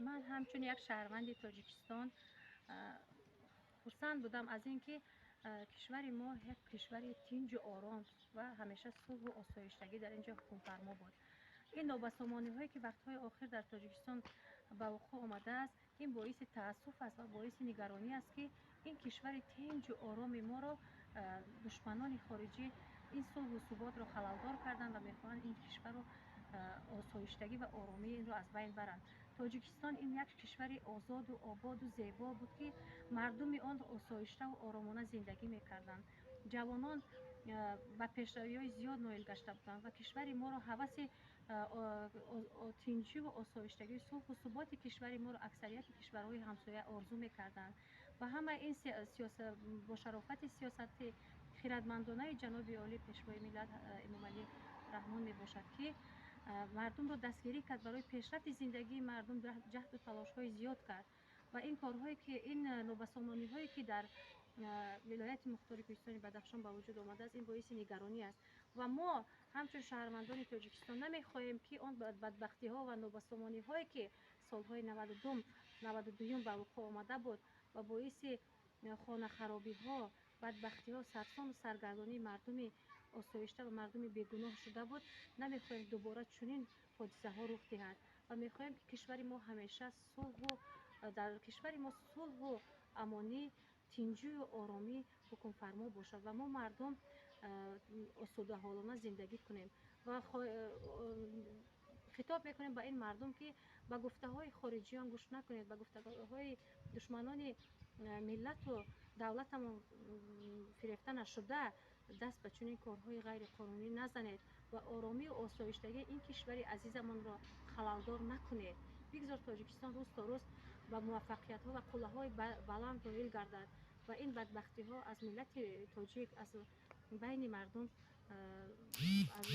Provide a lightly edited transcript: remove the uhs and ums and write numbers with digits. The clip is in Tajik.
Ман ҳамчун як шаҳрванди Тоҷикистон хурсанд будам аз ин ки кишвари мо як кишвари тинҷу ором ва ҳамеша сулҳу осоиштагӣ дар ин ҷо ҳукмфармо буд. Ин нобасомониҳое, ки вақтҳои охир дар Тоҷикистон ба вуқӯъ омадааст, ин боиси таассуф аст ва боиси нигаронӣ аст, ки ин кишвари тинҷу ороми моро душманони хориҷӣ ин сулҳу суботро халалдор карданд ва мехоҳанд ин кишварро, осоиштагӣ ва оромии инро аз байн баранд. Тоҷикистон ин як кишвари озоду ободу зебо буд, ки мардуми он осоиштаву оромона зиндагӣ мекарданд. Ҷавонон ба пешравиҳои зиёд ноил гашта буданд ва кишвари моро ҳаваси тинҷиву осоиштагии сулҳу суботи кишвари моро аксарияти кишварҳои ҳамсоя орзу мекарданд. Ва ҳамаи ин бо шарофати сиёсати хирадмандонаи ҷаноби олӣ, Пешвои миллат Эмомалӣ Раҳмон мебошад, ки мардумро дастгирӣ кард, барои пешрафти зиндагии мардум ҷаҳду талошҳои зиёд кард. Ва ин корҳое, ки ин нобасомониҳое, ки дар вилояти мухтори Кӯҳистони Бадахшон ба вуҷуд омадааст, ин боиси нигаронӣ аст ва мо ҳамчун шаҳрвандони Тоҷикистон намехоҳем, ки он бадбахтиҳо ва нобасомониҳое, ки солҳои 92-юм ба вуқӯъ омада буд ва боиси хонахаробиҳо, бадбахтиҳо, сарсону саргардонии мардуми осоишта ва мардуми бегуноҳ шуда буд, намехоҳем дубора чунин ҳодисаҳо рух диҳад ва мехоҳем, ки кишвари мо ҳамеша сулҳу дар кишвари мо сулҳу амонӣ, тинҷию оромӣ ҳукмфармо бошад ва мо мардум осудаҳолона зиндагӣ кунем. Ва хитоб мекунем ба ин мардум, ки ба гуфтаҳои хориҷиён гӯш накунед, ба гуфтаҳои душманони миллату давлатамон фирефта нашуда, даст ба чунин корҳои ғайриқонунӣ назанед ва оромию осоиштагии ин кишвари азизамонро халалдор накунед. Бигзор Тоҷикистон рӯз то рӯз ба муваффақиятҳо ва қуллаҳои баланд ноил гардад ва ин бадбахтиҳо аз миллати тоҷик, аз байни мардум, аз